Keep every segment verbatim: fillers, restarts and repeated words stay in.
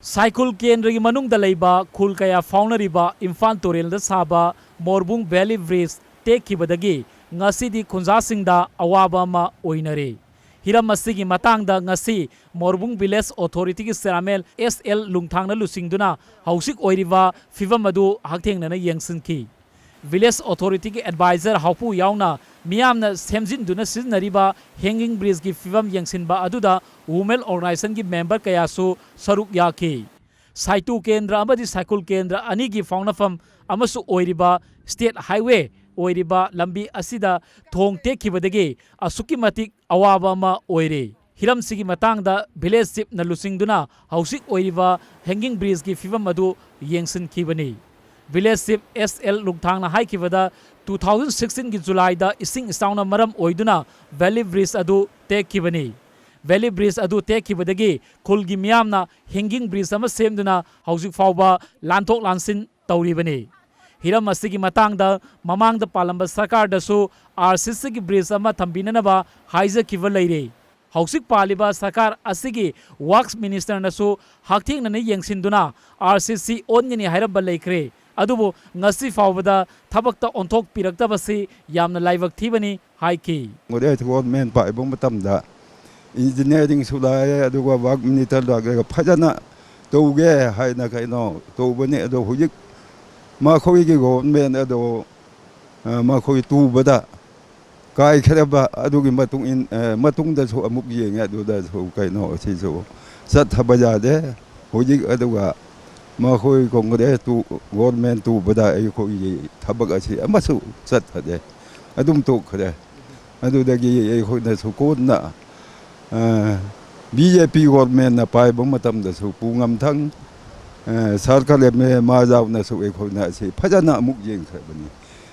ꯁꯥꯏꯀꯨꯜ ꯀꯦꯟꯗ꯭ꯔꯒꯤ ꯃꯅꯨꯡꯗ ꯂꯩꯕ ꯈꯨꯜ ꯀꯌꯥ ꯐꯥꯎꯅꯔꯤꯕ ꯏꯝꯐꯥꯜ ꯇꯨꯔꯦꯜꯗ ꯁꯥꯕ ꯃꯣꯔꯕꯨꯡ ꯚꯦꯂꯤ ꯕ꯭ꯔꯤꯖ ꯇꯦꯛꯈꯤꯕꯗꯒꯤ ꯉꯁꯤꯗꯤ ꯈꯨꯟꯖꯥꯁꯤꯡꯗ ꯑꯋꯥꯕ ꯑꯃ ꯑꯣꯏꯅꯔꯦ꯫ ꯍꯤꯔꯝ ꯑꯁꯤꯒꯤ ꯃꯇꯥꯡꯗ ꯉꯁꯤ ꯃꯣꯔꯕꯨꯡ ꯚꯤꯂꯦꯖ ꯑꯣꯊꯣꯔꯤꯇꯤꯒꯤ ꯆꯦꯌꯔꯃꯦꯟ ꯑꯦꯁ ꯑꯦꯜ ꯂꯨꯡꯊꯥꯡꯅ ꯂꯨꯆꯤꯡꯗꯨꯅ ꯍꯧꯖꯤꯛ ꯑꯣꯏꯔꯤꯕ ꯐꯤꯕꯝ ꯑꯗꯨ ꯍꯛꯊꯦꯡꯅꯅ ꯌꯦꯡꯁꯤꯟꯈꯤ꯫ ꯚꯤꯂꯦꯖ ꯑꯣꯊꯣꯔꯤꯇꯤꯒꯤ ꯑꯦꯗꯚꯥꯏꯖꯔ ꯍꯥꯎꯄꯨ ꯌꯥꯎꯅ ꯃꯤꯌꯥꯝꯅ ꯁꯦꯝꯖꯤꯟꯗꯨꯅ ꯁꯤꯖꯤꯟꯅꯔꯤꯕ ꯍꯦꯡꯒꯤꯡ ꯕ꯭ꯔꯤꯖꯀꯤ ꯐꯤꯕꯝ ꯌꯦꯡꯁꯤꯟꯕ ꯑꯗꯨꯗ ꯋꯨꯃꯦꯟ ꯑꯣꯔꯒꯅꯥꯏꯖꯦꯁꯟꯒꯤ ꯃꯦꯝꯕꯔ ꯀꯌꯥꯁꯨ ꯁꯔꯨꯛ ꯌꯥꯈꯤ꯫ ꯁꯥꯏꯇꯨ ꯀꯦꯟꯗ꯭ꯔ ꯑꯃꯗꯤ ꯁꯥꯏꯀꯨꯜ ꯀꯦꯟꯗ꯭ꯔ ꯑꯅꯤꯒꯤ ꯐꯥꯎꯅꯐꯝ ꯑꯃꯁꯨ ꯑꯣꯏꯔꯤꯕ ꯁ꯭ꯇꯦꯠ ꯍꯥꯏꯋꯦ ꯑꯣꯏꯔꯤꯕ ꯂꯝꯕꯤ ꯑꯁꯤꯗ ꯊꯣꯡ ꯇꯦꯛꯈꯤꯕꯗꯒꯤ ꯑꯁꯨꯛꯀꯤ ꯃꯇꯤꯛ ꯑꯋꯥꯕ ꯑꯃ ꯑꯣꯏꯔꯦ꯫ ꯍꯤꯔꯝꯁꯤꯒꯤ ꯃꯇꯥꯡꯗ ꯚꯤꯂꯦꯖ ꯆꯤꯞꯅ ꯂꯨꯆꯤꯡꯗꯨꯅ ꯍꯧꯖꯤꯛ ꯑꯣꯏꯔꯤꯕ ꯍꯦꯡꯒꯤꯡ ꯕ꯭ꯔꯤꯖꯀꯤ ꯐꯤꯕꯝ ꯑꯗꯨ ꯌꯦꯡꯁꯤꯟꯈꯤꯕꯅꯤ꯫ ꯚꯤꯂꯦꯖ ꯆꯤꯞ ꯑꯦꯁ ꯑꯦꯜ ꯂꯨꯡꯊꯥꯡꯅ ꯍꯥꯏꯈꯤꯕꯗ, ꯇꯨ ꯊꯥꯎꯖꯟ ꯁꯤꯛꯁꯇꯤꯟꯒꯤ ꯖꯨꯂꯥꯏꯗ ꯏꯁꯤꯡ ꯏꯆꯥꯎꯅ ꯃꯔꯝ ꯑꯣꯏꯗꯨꯅ ꯚꯦꯂꯤ ꯕ꯭ꯔꯤꯖ ꯑꯗꯨ ꯇꯦꯛꯈꯤꯕꯅꯤ꯫ ꯚꯦꯂꯤ ꯕ꯭ꯔꯤꯖ ꯑꯗꯨ ꯇꯦꯛꯈꯤꯕꯗꯒꯤ ꯈꯨꯜꯒꯤ ꯃꯤꯌꯥꯝꯅ ꯍꯦꯡꯒꯤꯡ ꯕ꯭ꯔꯤꯖ ꯑꯃ ꯁꯦꯝꯗꯨꯅ ꯍꯧꯖꯤꯛ ꯐꯥꯎꯕ ꯂꯥꯟꯊꯣꯛ ꯂꯥꯟꯁꯤꯟ ꯇꯧꯔꯤꯕꯅꯤ꯫ ꯍꯤꯔꯝ ꯑꯁꯤꯒꯤ ꯃꯇꯥꯡꯗ ꯃꯃꯥꯡꯗ ꯄꯥꯜꯂꯝꯕ ꯁꯔꯀꯥꯔꯗꯁꯨ ꯑꯥꯔ ꯁꯤ ꯁꯤꯒꯤ ꯕ꯭ꯔꯤꯖ ꯑꯃ ꯊꯝꯕꯤꯅꯅꯕ ꯍꯥꯏꯖꯈꯤꯕ ꯂꯩꯔꯦ꯫ ꯍꯧꯖꯤꯛ ꯄꯥꯜꯂꯤꯕ ꯁꯔꯀꯥꯔ ꯑꯁꯤꯒꯤ ꯋꯥꯔꯛꯁ ꯃꯤꯅꯤꯁꯇꯔꯅꯁꯨ ꯍꯛꯊꯦꯡꯅꯅ ꯌꯦꯡꯁꯤꯟꯗꯨꯅ ꯑꯥꯔ ꯁꯤ ꯁꯤ ꯑꯣꯟꯒꯅꯤ ꯍꯥꯏꯔꯝꯕ ꯂꯩꯈ꯭ꯔꯦ꯫ ꯑꯗꯨꯕꯨ ꯉꯁꯤ ꯐꯥꯎꯕꯗ ꯊꯕꯛꯇ ꯑꯣꯟꯊꯣꯛꯄꯤꯔꯛꯇꯕꯁꯤ ꯌꯥꯝꯅ ꯂꯥꯏꯕꯛ ꯊꯤꯕꯅꯤ ꯍꯥꯏꯈꯤ꯫ ꯃꯣꯗꯤ ꯒꯣꯔꯃꯦꯟ ꯄꯥꯏꯕ ꯃꯇꯝꯗ ꯏꯟꯖꯤꯅꯤꯌꯥꯔꯤꯡꯁꯨ ꯂꯥꯛꯑꯦ, ꯑꯗꯨꯒ ꯋꯥꯔꯛ ꯃꯤꯅꯤꯁꯇꯔ ꯂꯥꯛꯑꯒ ꯐꯖꯅ ꯇꯧꯒꯦ ꯍꯥꯏꯅ ꯀꯩꯅꯣ ꯇꯧꯕꯅꯤ꯫ ꯑꯗꯣ ꯍꯧꯖꯤꯛ ꯃꯈꯣꯏꯒꯤ ꯒꯣꯔꯃꯦꯟ ꯑꯗꯣ, ꯑ, ꯃꯈꯣꯏ ꯇꯨꯕꯗ ꯀꯥꯏꯈ꯭ꯔꯕ ꯑꯗꯨꯒꯤ ꯃꯇꯨꯡ ꯏꯟ-, ꯑ, ꯃꯇꯨꯡꯗꯁꯨ ꯑꯃꯨꯛ ꯌꯦꯡꯉꯦ꯫ ꯑꯗꯨꯗꯁꯨ ꯀꯩꯅꯣ ꯁꯤꯁꯨ ꯆꯠꯊꯕ ꯌꯥꯗꯦ꯫ ꯍꯧꯖꯤꯛ ꯑꯗꯨꯒ ꯃꯈꯣꯏ ꯀꯣꯡꯒ꯭ꯔꯦꯁ ꯇꯨ-, ꯒꯣꯔꯃꯦꯟ ꯇꯨꯕꯗ ꯑꯩꯈꯣꯏꯒꯤ ꯊꯕꯛ ꯑꯁꯤ ꯑꯃꯁꯨ ꯆꯠꯊꯗꯦ, ꯑꯗꯨꯝ ꯇꯣꯛꯈ꯭ꯔꯦ꯫ ꯑꯗꯨꯗꯒꯤ ꯑꯩꯈꯣꯏꯅꯁꯨ ꯀꯣꯟꯅ, ꯑ, ꯕꯤ ꯖꯦ ꯄꯤ ꯒꯣꯔꯃꯦꯟꯅ ꯄꯥꯏꯕ ꯃꯇꯝꯗꯁꯨ ꯄꯨ ꯉꯝꯊꯪ, ꯑ, ꯁꯥꯔꯀꯜ ꯑꯦꯝ ꯑꯦ ꯃꯥ ꯌꯥꯎꯅꯁꯨ ꯑꯩꯈꯣꯏꯅ ꯑꯁꯤ ꯐꯖꯅ ꯑꯃꯨꯛ ꯌꯦꯡꯈ꯭ꯔꯕꯅꯤ꯫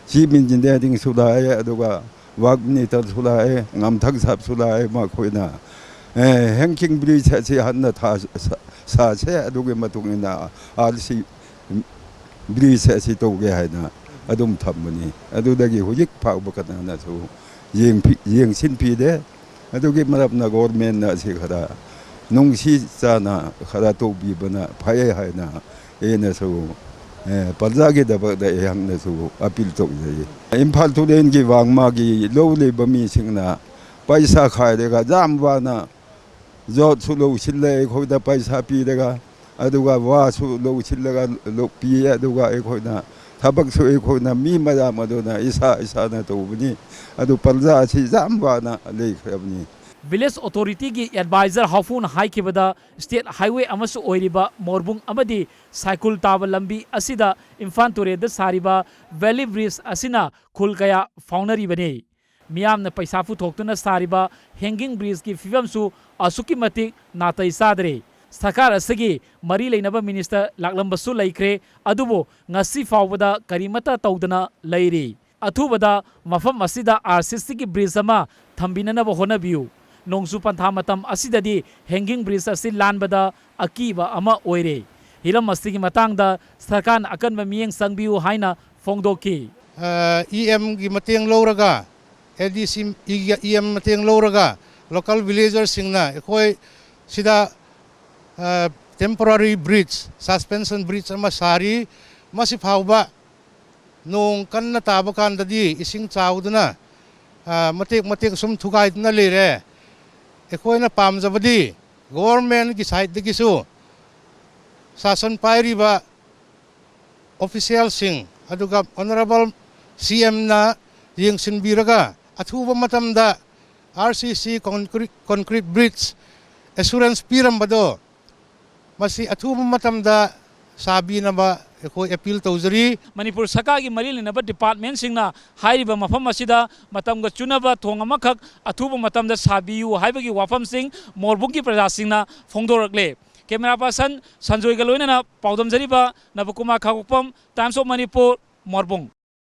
ꯆꯤꯐ ꯏꯟꯖꯤꯅꯤꯌꯥꯔꯤꯡꯁꯨ ꯂꯥꯛꯑꯦ, ꯑꯗꯨꯒ ꯋꯥꯔꯛ ꯃꯤꯅꯤꯁꯇꯔꯁꯨ ꯂꯥꯛꯑꯦ, ꯉꯝꯊꯪ ꯁꯥꯞꯁꯨ ꯂꯥꯛꯑꯦ꯫ ꯃꯈꯣꯏꯅ, ꯑꯦ, ꯍꯦꯡꯒꯤꯡ ꯕ꯭ꯔꯤꯖ ꯑꯁꯤ ꯍꯥꯟꯅ ꯊꯥ-, ꯁꯥ-, ꯁꯥꯁꯦ, ꯑꯗꯨꯒꯤ ꯃꯇꯨꯡ ꯏꯟꯅ ꯑꯥꯔ ꯁꯤ ꯕ꯭ꯔꯤꯖ ꯑꯁꯤ ꯇꯧꯒꯦ ꯍꯥꯏꯅ ꯑꯗꯨꯝ ꯊꯝꯕꯅꯤ꯫ ꯑꯗꯨꯗꯒꯤ ꯍꯧꯖꯤꯛ ꯐꯥꯎꯕ ꯀꯅꯥꯅꯁꯨ ꯌꯦꯡꯄꯤ-, ꯌꯦꯡꯁꯤꯟꯄꯤꯗꯦ꯫ ꯑꯗꯨꯒꯤ ꯃꯔꯝꯅ ꯒꯣꯔꯃꯦꯟꯅ ꯑꯁꯤ ꯈꯔ ꯅꯨꯡꯁꯤ ꯆꯥꯟꯅ ꯈꯔ ꯇꯧꯕꯤꯕꯅ ꯐꯩ ꯍꯥꯏꯅ ꯑꯩꯅꯁꯨ, ꯑꯦ, ꯄ꯭ꯔꯖꯥꯒꯤꯗꯃꯛꯇ ꯑꯩꯍꯥꯛꯅꯁꯨ ꯑꯄꯤꯜ ꯇꯧꯖꯩ꯫ ꯏꯝꯐꯥꯜ ꯇꯨꯔꯦꯜꯒꯤ ꯋꯥꯡ ꯃꯥꯒꯤ ꯂꯧ ꯂꯩꯕ ꯃꯤꯁꯤꯡꯅ ꯄꯩꯁꯥ ꯈꯥꯏꯔꯒ ꯌꯥꯝ ꯋꯥꯅ ꯖꯣꯠꯁꯨ ꯂꯧꯁꯤꯜꯂꯦ ꯑꯩꯈꯣꯏꯗ ꯄꯩꯁꯥ ꯄꯤꯔꯒ, ꯑꯗꯨꯒ ꯋꯥꯁꯨ ꯂꯧꯁꯤꯜꯂꯒ ꯂꯣꯛꯄꯤꯌꯦ, ꯑꯗꯨꯒ ꯑꯩꯈꯣꯏꯅ ꯊꯕꯛꯁꯨ ꯑꯩꯈꯣꯏꯅ ꯃꯤ ꯃꯌꯥꯝ ꯑꯗꯨꯅ ꯏꯁꯥ ꯏꯁꯥꯅ ꯇꯧꯕꯅꯤ꯫ ꯑꯗꯨ ꯄ꯭ꯔꯖꯥ ꯑꯁꯤ ꯌꯥꯝ ꯋꯥꯅ ꯂꯩꯈ꯭ꯔꯕꯅꯤ꯫ ꯚꯤꯂꯦꯖ ꯑꯣꯊꯣꯔꯤꯇꯤꯒꯤ ꯑꯦꯗꯚꯥꯏꯖꯔ ꯍꯥꯎꯐꯨꯅ ꯍꯥꯏꯈꯤꯕꯗ, ꯁ꯭ꯇꯦꯠ ꯍꯥꯏꯋꯦ ꯑꯃꯁꯨ ꯑꯣꯏꯔꯤꯕ ꯃꯣꯔꯕꯨꯡ ꯑꯃꯗꯤ ꯁꯥꯏꯀꯨꯜ ꯇꯥꯕ ꯂꯝꯕꯤ ꯑꯁꯤꯗ ꯏꯝꯐꯥꯜ ꯇꯨꯔꯦꯜꯗ ꯁꯥꯔꯤꯕ ꯚꯦꯂꯤ ꯕ꯭ꯔꯤꯖ ꯑꯁꯤꯅ ꯈꯨꯜ ꯀꯌꯥ ꯐꯥꯎꯅꯔꯤꯕꯅꯤ꯫ ꯃꯤꯌꯥꯝꯅ ꯄꯩꯁꯥ ꯄꯨꯊꯣꯛꯇꯨꯅ ꯁꯥꯔꯤꯕ ꯍꯦꯡꯒꯤꯡ ꯕ꯭ꯔꯤꯖꯀꯤ ꯐꯤꯕꯝꯁꯨ ꯑꯁꯨꯛꯀꯤ ꯃꯇꯤꯛ ꯅꯥꯇꯩ ꯆꯥꯗ꯭ꯔꯦ꯫ ꯁꯔꯀꯥꯔ ꯑꯁꯤꯒꯤ ꯃꯔꯤ ꯂꯩꯅꯕ ꯃꯤꯅꯤꯁꯇꯔ ꯂꯥꯛꯂꯝꯕꯁꯨ ꯂꯩꯈ꯭ꯔꯦ, ꯑꯗꯨꯕꯨ ꯉꯁꯤ ꯐꯥꯎꯕꯗ ꯀꯔꯤꯃꯠꯇ ꯇꯧꯗꯅ ꯂꯩꯔꯤ꯫ ꯑꯊꯨꯕꯗ ꯃꯐꯝ ꯑꯁꯤꯗ ꯑꯥꯔ ꯁꯤ ꯁꯤꯒꯤ ꯕ꯭ꯔꯤꯖ ꯑꯃ ꯊꯝꯕꯤꯅꯅꯕ ꯍꯣꯠꯅꯕꯤꯌꯨ꯫ ꯅꯣꯡꯖꯨ ꯄꯟꯊꯥ ꯃꯇꯝ ꯑꯁꯤꯗꯗꯤ ꯍꯦꯡꯒꯤꯡ ꯕ꯭ꯔꯤꯖ ꯑꯁꯤ ꯂꯥꯟꯕꯗ ꯑꯀꯤꯕ ꯑꯃ ꯑꯣꯏꯔꯦ꯫ ꯍꯤꯔꯝ ꯑꯁꯤꯒꯤ ꯃꯇꯥꯡꯗ ꯁꯔꯀꯥꯔꯅ ꯑꯀꯟꯕ ꯃꯤꯠꯌꯦꯡ ꯆꯪꯕꯤꯌꯨ ꯍꯥꯏꯅ ꯐꯣꯡꯗꯣꯛꯈꯤ꯫ ꯏ ꯑꯦꯝꯒꯤ ꯃꯇꯦꯡ ꯂꯧꯔꯒ, ꯑꯦ ꯗꯤ ꯁꯤ ꯏ ꯑꯦꯝ ꯃꯇꯦꯡ ꯂꯧꯔꯒ, ꯂꯣꯀꯦꯜ ꯚꯤꯂꯦꯖꯔꯁꯤꯡꯅ ꯑꯩꯈꯣꯏ ꯁꯤꯗ ꯇꯦꯝꯄꯣꯔꯔꯤ ꯕ꯭ꯔꯤꯖ, ꯁꯁꯄꯦꯟꯁꯟ ꯕ꯭ꯔꯤꯖ ꯑꯃ ꯁꯥꯔꯤ꯫ ꯃꯁꯤ ꯐꯥꯎꯕ ꯅꯣꯡ ꯀꯟꯅ ꯇꯥꯕ ꯀꯥꯟꯗꯗꯤ ꯏꯁꯤꯡ ꯆꯥꯎꯗꯨꯅ, ꯑ, ꯃꯇꯦꯛ ꯃꯇꯦꯛ ꯁꯨꯝ ꯊꯨꯒꯥꯏꯗꯨꯅ ꯂꯩꯔꯦ꯫ ꯑꯩꯈꯣꯏꯅ ꯄꯥꯝꯖꯕꯗꯤ ꯒꯣꯚꯔꯟꯃꯦꯟꯠꯀꯤ ꯁꯥꯏꯠꯇꯒꯤꯁꯨ ꯁꯥꯁꯟ ꯄꯥꯏꯔꯤꯕ ꯑꯣꯐꯤꯁꯤꯌꯦꯜꯁꯤꯡ, ꯑꯗꯨꯒ ꯑꯣꯅꯔꯦꯕꯜ ꯁꯤ ꯑꯦꯝꯅ ꯌꯦꯡꯁꯤꯟꯕꯤꯔꯒ ꯑꯊꯨꯕ ꯃꯇꯝꯗ ꯑꯥꯔ ꯁꯤ ꯁꯤ ꯀꯣꯟꯀ꯭ꯔꯤꯠ, ꯀꯣꯟꯀ꯭ꯔꯤꯠ ꯕ꯭ꯔꯤꯖ ꯑꯦꯁꯨꯔꯦꯟꯁ ꯄꯤꯔꯝꯕꯗꯣ ꯃꯁꯤ ꯑꯊꯨꯕ ꯃꯇꯝꯗ ꯁꯥꯕꯤꯅꯕ ꯑꯩꯈꯣꯏ ꯑꯦꯄꯤꯜ ꯇꯧꯖꯔꯤ꯫ ꯃꯅꯤꯄꯨꯔ ꯁꯔꯀꯥꯔꯒꯤ ꯃꯔꯤ ꯂꯩꯅꯕ ꯗꯤꯄꯥꯔꯠꯃꯦꯟꯁꯤꯡꯅ ꯍꯥꯏꯔꯤꯕ ꯃꯐꯝ ꯑꯁꯤꯗ ꯃꯇꯝꯒ ꯆꯨꯅꯕ ꯊꯣꯡ ꯑꯃꯈꯛ ꯑꯊꯨꯕ ꯃꯇꯝꯗ ꯁꯥꯕꯤꯌꯨ ꯍꯥꯏꯕꯒꯤ ꯋꯥꯐꯝꯁꯤꯡ ꯃꯣꯔꯕꯨꯡꯒꯤ ꯄ꯭ꯔꯖꯥꯁꯤꯡꯅ ꯐꯣꯡꯗꯣꯔꯛꯂꯦ꯫ ꯀꯦꯃꯦꯔꯥ ꯄꯥꯔꯁꯟ ꯁꯟꯖꯣꯏꯒ ꯂꯣꯏꯅꯅ ꯄꯥꯎꯗꯝꯖꯔꯤꯕ ꯅꯕꯀꯨꯃꯥꯔ ꯈꯥꯉꯣꯛꯐꯝ, Times of Manipur, ꯃꯣꯔꯕꯨꯡ꯫